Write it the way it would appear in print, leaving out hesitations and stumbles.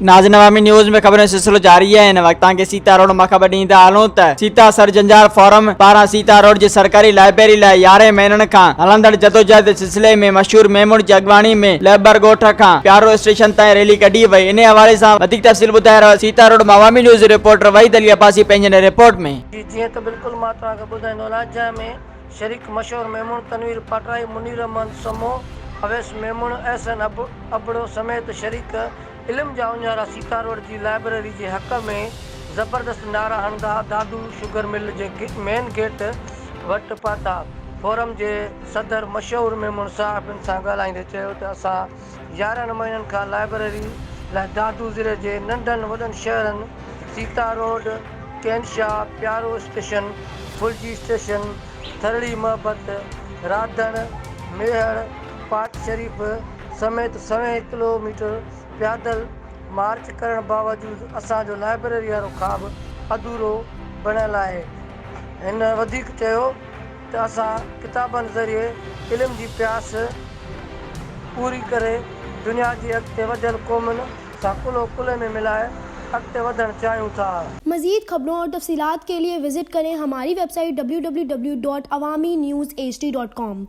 ناظرين عوامي نيوز ۾ خبرن جو سلسلو جاري آهي هن وقت توهان کي سيتا روڊ مان خبر ڏيندا هلون ته سيتا سر جنجال فورم پاران سيتا روڊ جي سرڪاري لائبريري لاء يارهين مهينن کان هلندڙ جدوجهد جي سلسلي ۾ مشهور ميمڻ جي اڳواڻي ۾ لهبر ڳوٺ کان پيارو اسٽيشن تائين ريلي ڪڍي وئي انهي حوالي سان وڌيڪ تفصيل ٻڌائي رهيو آهي سيتا روڊ مان عوامي نيوز جو رپورٽر وحيد علي عباسي پنهنجي هن رپورٽ ۾. جي جيئن ته بلڪل مان توهان کي ٻڌائيندو هلان جنهن ۾ شريڪ مشهور ميمڻ تنوير پاٽرائي، منير احمد سمون، اويس ميمڻ، احسن ابڙو سميت شريڪ علم جا اڃارا سيتاروڊ جي لائبريري جي حق ۾ زبردست نعرا هڻندا دادو شگر مل جي مين گيٽ وٽ پهتا. فورم جي صدر مشهور ميمڻ صحافين سان ڳالهائيندي چيو ته اسان 11 مهينن کان لائبريري لاء دادو ضلعي جي ننڍن وڏن شهرن Sita road, Ken Shah, Pyaro station, Phulji station, Tharri Mohabbat, Radhan, Mehar, Pat Sharif سميت سوين ڪلو ميٽر پيادل مارچ ڪرڻ باوجود اسان جو لائبريري وارو خواب اڌورو بڻيل آهي. هن وڌيڪ چيو ته اسان ڪتابن ذريعي علم جي پياس پوري ڪري دنيا جي اڳتي وڌيل قومن سان ڪلهو ڪلهي ۾ ملائي اڳتي وڌڻ چاهيون ٿا. مزيد خبرون اور تفصيلات ڪي ليي وزٽ ڪرين هماري website W W W dot Awami news H D dot com.